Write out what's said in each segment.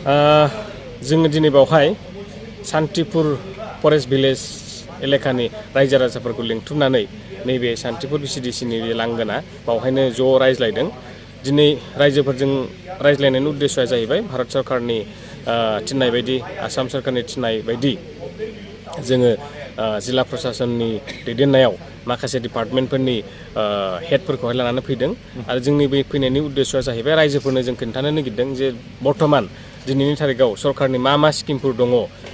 जोङो दिनै बावहाय सान्तिपुर फरेस्ट भिलेज एलेकानि रायजो राजाफोरखौ लिंथुमनानै नैबे सान्तिपुर भिसिडिसिनि लांगोना बावहायनो ज' रायज्लायदों। दिनै रायजोफोरजों रायज्लायनायनि उद्देश्यआ जाहैबाय भारत सरकारनि थिन्नाय बायदि आसाम सरकारनि थिन्नाय बायदि जोङो जिल्ला प्रशासननि दैदेननायाव माखासे डिपार्टमेन्टफोरनि हेडफोरखौहाय लानानै फैदों आरो जोंनि बे फैनायनि उद्देश्यआ जाहैबाय रायजोफोरनो जों खोन्थानो नागिरदों जे बर्थमान दिनैनि थारिखआव सरकारनि मा स्किमफोर दङ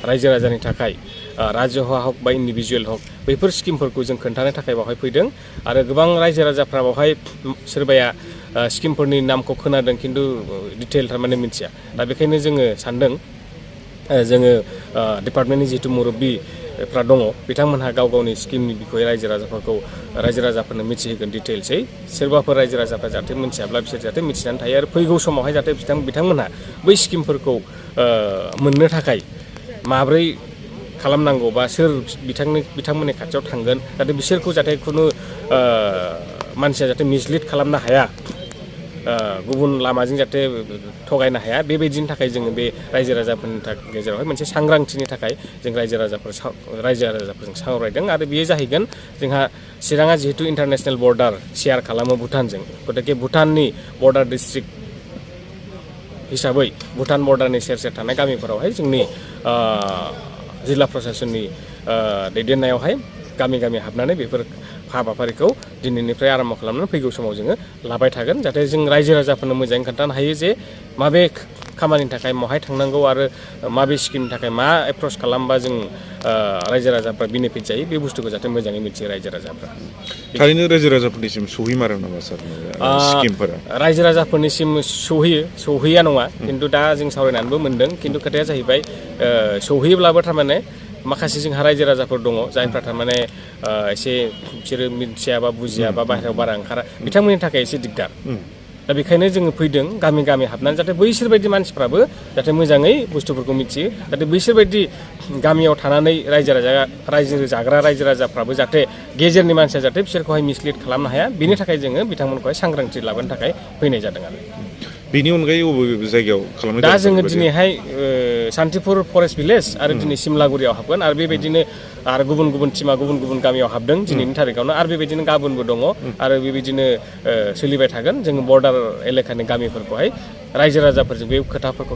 रायजो राजानि थाखाय राज्यहा हक बा इन्डिभिजुवेल हक बैफोर स्किमफोरखौ जों खोन्थानो थाखाय बावहाय फैदों आरो गोबां रायजो राजाफ्रा बावहाय सोरबाया स्किमफोरनि नामखौ खोनादों खिन्थु डिटेल थारमाने मिथिया दा बेखायनो जोङो सानदों जोङो डिपार्टमेन्टनि जिहेतु मुरब्बिफ्रा दङ बिथांमोनहा गाव गावनि स्किमनि बिखय रायजो राजाफोरनो मिथिहोगोन डिटेल्सै सोरबाफोर रायजो राजाफ्रा जाहाथे मिथियाब्ला बिसोर जाहाथे मिथिनानै थायो आरो फैगौ समावहाय जाहाथे बिथांमोनहा बै स्किमफोरखौ मोननो थाखाय माब्रै खालामनांगौ बा सोर बिथांमोननि खाथियाव थांगोन जाहाथे बिसोरखौ जाहाथे खुनु मानसिया जाहाथे मिसलिड खालामनो हाया गुबुन लामाजों जाहाथे थगायनो हाया बेबायदिनि थाखाय जोङो बे रायजो राजाफोरनि गेजेरावहाय मोनसे सांग्रांथिनि थाखाय जों रायजो राजाफोरजों सावरायदों आरो बेयो जाहैगोन जोंहा चिराङा जिहेतु इन्टारनेसनेल बर्डार शेयार खालामो भुटानजों गतिके भुटाननि बर्डार डिस्ट्रिक्ट हिसाबै भुटान बर्डारनि सेर सेर थानाय गामिफोरावहाय जोंनि जिल्ला प्रशासननि दैदेननायावहाय गामि हाबनानै बेफोर हाबाफारिखौ दिनैनिफ्राय आरम्भ खालामनानै फैगौ समाव जोङो लाबाय थागोन जाहाथे जों रायजो राजाफोरनो मोजाङै खोन्थानो हायो जे माबे खामानिनि थाखाय महाय थांनांगौ आरो माबे स्किमनि थाखाय मा एप्रोच खालामबा जों रायजो राजाफ्रा बेनिफिट जायो बे बुस्थुखौ जाहाथे मोजाङै मिथियो रायजो राजाफ्रा। थारैनो रायजो राजाफोरनिसिम सौहैमारो नामा सार स्किमफोरा? रायजो राजाफोरनिसिम सौहैया नङा खिन्थु दा जों सावरायनानैबो मोनदों खिन्थु खोथाया जाहैबाय सौहैयोब्लाबो थारमाने माखासे जोंहा रायजो राजाफोर दङ जायफ्रा थारमाने एसे बिसोरो मिथिया बा बुजिया बा बाहेरायाव बारा ओंखारा बिथांमोननि थाखाय एसे दिगदार दा बेखायनो जोङो फैदों गामि हाबनानै जाहाथे बैसोरबायदि मानसिफ्राबो जाहाथे मोजाङै बुस्थुफोरखौ मिथियो जाहाथे बैसोरबायदि गामियाव थानानै रायजो जाग्रा रायजो राजाफ्राबो जाहाथे गेजेरनि मानसिया जाहाथे बिसोरखौहाय मिसलिड खालामनो हाया बिनि थाखाय जोङो बिथांमोनखौहाय सांग्रांथि लाबोनो थाखाय फैनाय जादों आरो बेनि अनगायै बबे जायगायाव खालामनाय दा जोङो दिनैहाय सान्तिपुर फरेस्ट भिलेज आरो दिनै सिमलागुरियाव हाबगोन आरो बेबायदिनो आरो गुबुन टिमा गुबुन गामियाव हाबदों दिनैनि थारिखआवनो आरो बेबायदिनो गाबोनबो दङ आरो बेबायदिनो सोलिबाय थागोन जोङो बर्डार एलेकानि गामिफोरखौहाय रायजो राजाफोरजों बे खोथाफोरखौ